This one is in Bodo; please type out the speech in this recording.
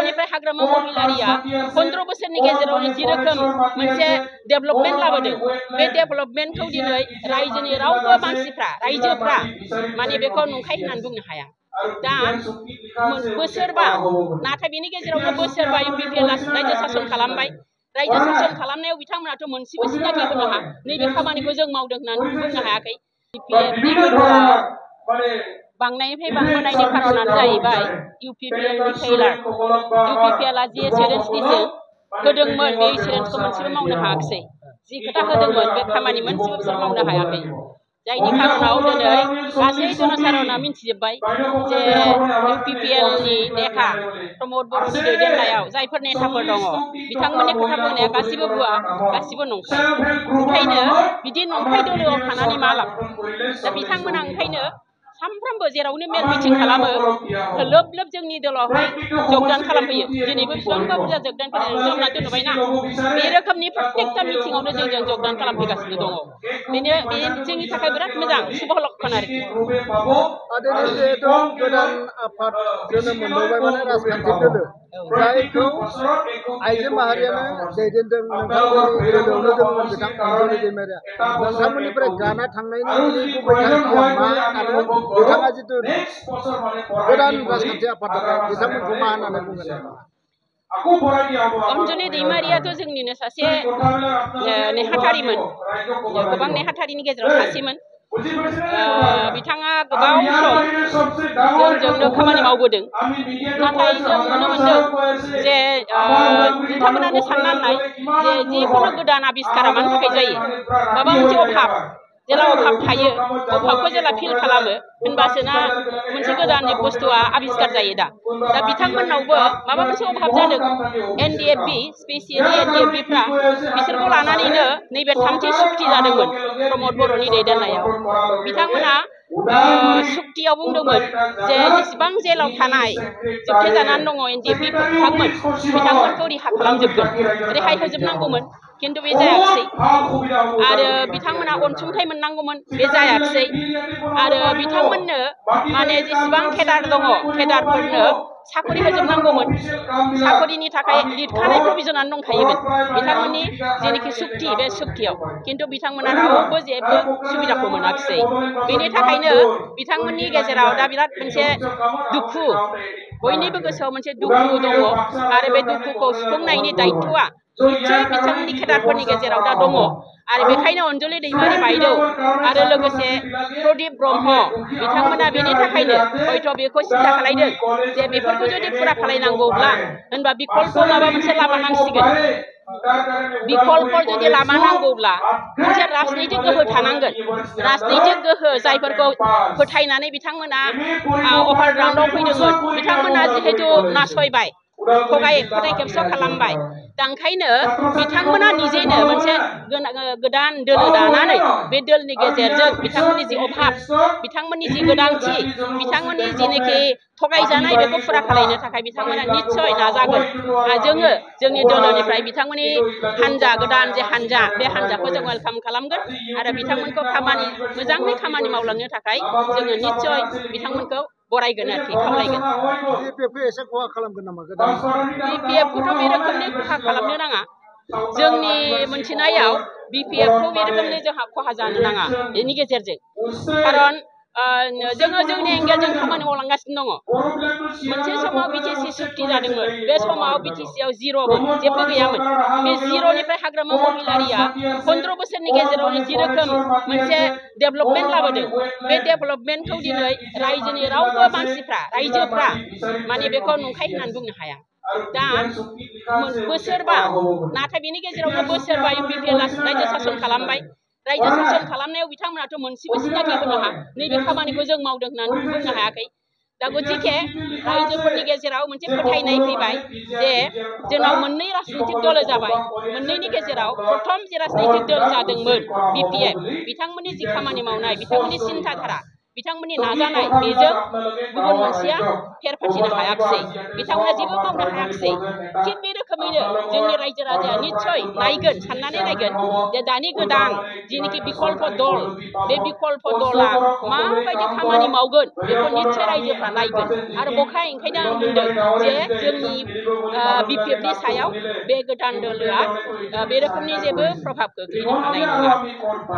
जेरावनिफ्राय हाग्रामा महिलारिया 15 बोसोरनि गेजेरावनो जि रोखोम मोनसे डेभेलपमेन्ट लाबोदों बे डेभेलपमेन्टखौ दिनै रायजोनि रावबो मानसिफ्रा रायजोफ्रा माने बेखौ नंखाय होननानै बुंनो हाया दा बोसोरबा नाथाय बेनि गेजेरावनो बोसोरबा UPPL रायजो शासन खालामबाय रायजो शासन खालामनायाव बिथांमोनाथ' मोनसेबो सिनाखि होनो हाया नैबे खामानिखौ जों मावदों होननानै बुंनो हायाखै BPFनि गोहोआव बांनायनिफ्राय बांबोनायनि खारनानो जाहैबाय UPPLनि फेइलार UPPLआ जि एसेरेन्सनिसो होदोंमोन बे एसेरेन्सखौ मोनसेबो मावनो हायाखिसै जि खोथा होदोंमोन बे खामानि मोनसेबो बिसोर मावनो हायाखै जायनि खारनाव दिनै गासै जनसाधारना मिथिजोब्बाय जे UPPLनि नेता प्रमद बर'नि दैदेननायाव जायफोर नेताफोर दङ बिथांमोननि खोथा बुंनाया गासिबो भुवा गासिबो नंखाय ओंखायनो बिदि नंखाय दोलोआव थानानै मा लाब दा बिथांमोना ओंखायनो सानफ्रोमबो जेरावनो मेल मिटिं खालामो लोब लोब जोंनि दोलावहाय जगदान खालामफैयो दिनैबो बेसेबांबा बुरजा जगदान खालामना दोनबायना बे रोखोमनि प्रत्येकता मिटिङावनो जोंजों जगदान खालामफैगासिनो दङ बेनो बे जोंनि थाखाय बिराद मोजां शुभ लक्षण आरोखि जिहेतु गोदान आफाद जोनोम मोनबावबाय माने राजखान्थि दोलो जायखौ आइजो माहारियानो दैदेनदों नोंथांमोननि दोलोआवनो दंमोन बिथां अनजलि दैमारिया नोंथांमोननिफ्राय गाना थांनायनि गुबै थांखिया मा आरो बिथाङा जितु गोदान राजखान्थि आफाद बिथांमोनखौ मा होननानै बुंगोन अनजलि दैमारियाथ' जोंनिनो सासे नेहाथारिमोन गोबां नेहाथारिनि गेजेराव सासेमोन बिथाङा गोबाव सम जोंजोंनो खामानि मावबोदों नाथाय जों नुनो मोनदों जे नोंथांमोनानो सानना नाय जे जिखुनु गोदान आबिष्कारा मानि थाखाय जायो माबा मोनसे अभाब जेला अभाब थायो अभाबखौ जेला फिल खालामो होनबासोना मोनसे गोदान बुस्थुआ आबिष्कार जायो दा बिथांमोननावबो माबा मोनसे अभाब जादों NDFB स्पेसियेलि NDFBफ्रा बिसोरखौ लानानैनो नैबे थामथि सुक्ति जादोंमोन प्रमद बर'नि दैदेननायाव बिथांमोना सुक्तियाव बुंदोंमोन जे जेसेबां जेलाव थानाय जोबथे जानानै दङ NDFB बिथांमोनखौ रेहा खालामजोबगोन रेहाय होजोबनांगौमोन खिन्थु बे जायाखिसै आरो बिथांमोना अनसुंथाइ मोननांगौमोन बे जायाखिसै आरो बिथांमोननो माने जेसेबां केडार दङ केडारफोरनो साखरि होजोबनांगौमोन साखरिनि थाखाय लिरखानाय प्रभिजनानो दंखायोमोन बिथांमोननि जेनोखि सुक्ति बे सुक्तियाव खिन्थु बिथांमोना रावबो जेबो सुबिदाखौ मोनाखिसै बेनि थाखायनो बिथांमोननि गेजेराव दा बिराद मोनसे दुखु बयनिबो गोसोआव मोनसे दुखु दङ आरो बे दुखुखौ सुफुंनायनि दायित्वआ निश्चय बिथांमोननि केडारफोरनि गेजेराव दा दङ आरो बेखायनो अनजलि दैमारि बायदौ आरो लोगोसे प्रदीप ब्रह्म बिथांमोना बेनि थाखायनो हयथ' बेखौ सिन्था खालायदों जे बेफोरखौ जुदि फुरा खालायनांगौब्ला होनबा बिकल्प माबा मोनसे लामा नांसिगोन बिकल्प जुदि लामा नांगौब्ला मोनसे राजनैतिक गोहो थानांगोन राजनैतिक गोहो जायफोरखौ फोथायनानै बिथांमोना अभारग्राउन्डआव फैदोंमोन बिथांमोना जिहेतु नासयबाय फोथाय खेबस' खालामबाय दा ओंखायनो बिथांमोना निजेनो मोनसे गोदान दोलो दानानै बे दोलनि गेजेरजों बिथांमोननि जि अभाब बिथांमोननि जि गोनांथि बिथांमोननि जिनोखि थगायजानाय बेखौ फुरा खालायनो थाखाय बिथांमोना निश्चय नाजागोन जोङो जोंनि दोलोनिफ्राय बिथांमोननि हान्जा गोदान जे हान्जा बे हान्जाखौ जों वेलकाम खालामगोन आरो बिथांमोनखौ मोजाङै खामानि मावलांनो थाखाय जोङो निश्चय बिथांमोनखौ बरायगोन आरोखि खावलायगोन BPF-खौथ' बे रोखोमनि खहा खालामनो नाङा जोंनि मोनथिनायाव BPF-खौ बे रोखोमनि जोंहा खहा जानो नाङा बेनि गेजेरजों खारन जोङो जोंनि एंगेलजों खामानि मावलांगासिनो दङ मोनसे समाव BTC सुक्ति जादोंमोन बे समाव BTC-आव जिर'मोन जेबो गैयामोन बे जिर'निफ्राय हाग्रामा महिलारिया 15 बोसोरनि गेजेरावनो जि रोखोम मोनसे डेभेलपमेन्ट लाबोदों बे डेभेलपमेन्टखौ दिनै रायजोनि रावबो मानसिफ्रा रायजोफ्रा माने बेखौ नंखाय होननानै बुंनो हाया दा बोसोरबा नाथाय बेनि गेजेरावनो बोसोरबा UPPL रायजो शासन खालामबाय रायजो शासन खालामनायाव बिथांमोनाथ' मोनसेबो सिनाखि होनो हाया नैबे खामानिखौ जों मावदों होननानै बुंनो हायाखै दा गतिके रायजोफोरनि गेजेराव मोनसे फोथायनाय फैबाय जे जोंनाव मोननै राजनैतिक दल जाबाय मोननैनि गेजेराव प्रथम जे राजनैतिक दल जादोंमोन BPF बिथांमोननि जि खामानि मावनाय बिथांमोननि सिन्ताधारा बिथांमोननि नाजानाय बेजों गुबुन मोनसेया फेर फाथिनो हायाखिसै बिथांमोना जेबो मावनो हायाखिसै थिग बे रोखोम रोखोमैनो जोंनि रायजो राजाया निस्सय नायगोन साननानै नायगोन जे दानि गोदान जिनोखि बिकल्प दल बे बिकल्प दला माबायदि खामानि मावगोन बेखौ निस्सय रायजोफ्रा नायगोन आरो ओंखायनो आं बुंदों जे जोंनि BPFनि सायाव बे गोदान दोलोआ बे रोखोमनि जेबो प्रभाब गोग्लैनो हानाय नङा।